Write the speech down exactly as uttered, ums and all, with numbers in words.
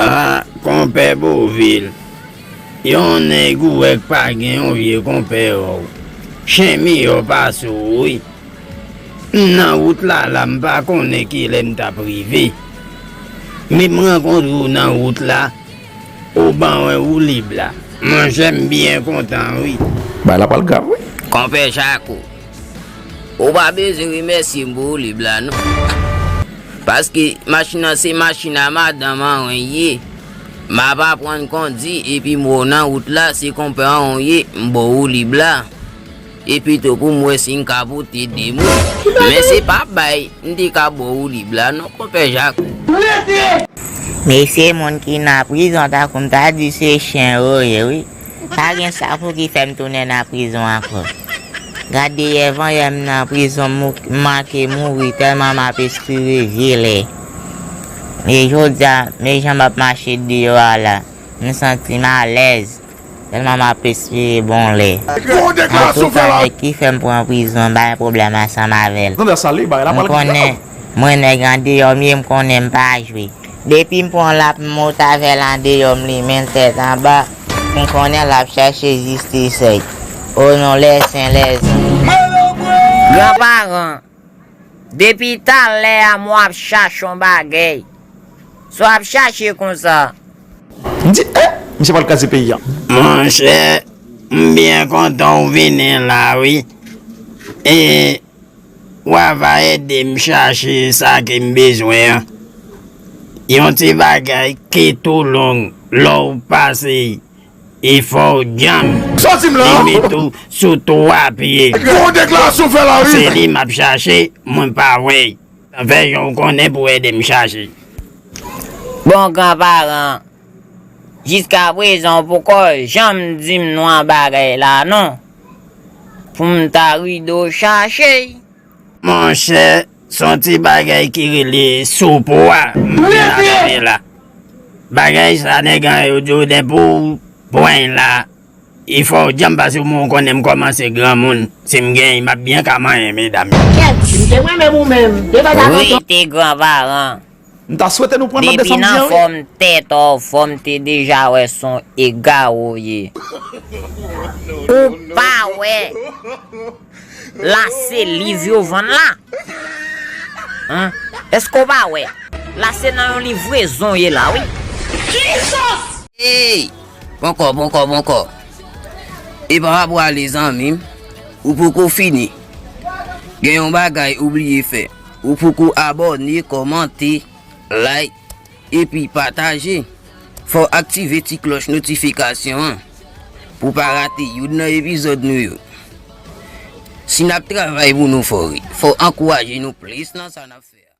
Ah, konpè Bovil. Yon nèg ou wè k pa gen yon vye konpè wè w. Chen miyò pase w, wi. M nan wout la la, m pa konnen kilè m t ap rive. Men m rankontre w nan wout la, ou ban mwen woulib la. Monchè, m byen kontan, wi. Bagay la pral grav, wi. Konpè Jako, ou pa bezwen remèsye m pou woulib la, non. Paske machin nan se machin a madanm an wen ye. M ap aprann kondi epi m wè w nan wout la, se konpè an w ye, m ba w woulib la. Epi tou pou m wè si m ka pote de moun. Men se pa bay, m te ka ba w woulib la non, konpè Jako. Mesye, moun ki nan prizon tankou m ta di se chen yo ye, wi. Pa gen sa pou ki fè m tounen nan prizon ankò. Gade yè van yè m nan prizon, m manke mouri tèlman m ap espire vye lè. E jodi a, men jan m ap mache deyò a la, m santi m alèz. Tèlman m ap espere bon lè. Antouka, nèg ki fè m pran prizon, m pa gen pwoblèm ansanm avè l. M konnen, mwen nèg andeyò m ye, m konnen m pa jwe. Depi m pran l ap mot avè l andeyò m limen l tèt anba, m konnen l ap chache jistis li. O non lè sen lè zan. Granparan, depi talè a m w ap chache yon bagay. Sa w ap chache konsa? M di, eh, misye pral kraze peyi a. Monchè, m byen kontan w vini la, wi. E, w a va ede m chache sa ke m bezwen an. Yon ti bagay ki tou long, lè w pase, e fò w djanm. Sa w di m la? Li met ou sou twa pye. Gwo deklarasyon fè la, wi. Se li m ap chache, mwen pa wè l. Sa fè jan w konnen pou w ede m chache. Bon, granparan, jiskaprezan w poko janm di m non a bagay la non. Pou m ta ride w chache. Monchè, se yon ti bagay ki rele sopo a m vin achte la. Bagay sa nèg an yo di w depi w pran l la, e fò w djanm pase pou mwen, w konnen m kòmanse granmoun. Si m genyen, m ap byen ka manyen medam yo. Kèt, si m te mwen menm ou menm, devan ta kontan. Rete granparan. M ta swete nou pran l nan desanm an, wi. Depi nan fòm tèt ou, fò m te deja wè se yon egare w ye. Ou pa wè la se liv yo vann la? Hein? Èske w pa wè? La se nan yon livrezon w ye la, wi. Jesus! Ey! Poko, poko, poko. E pa rapò ale zanmi m, ou poko fini. Gen yon bagay ou bliye fè. Ou poko abòne, kòmante, like, epi pataje. Fò w aktive ti klòch notifikasyon an pou w pa rate youn nan epizòd nou yo. Si n ap travay pou nou fò wi, fò w ankouraje nou plis nan sa n ap fè a.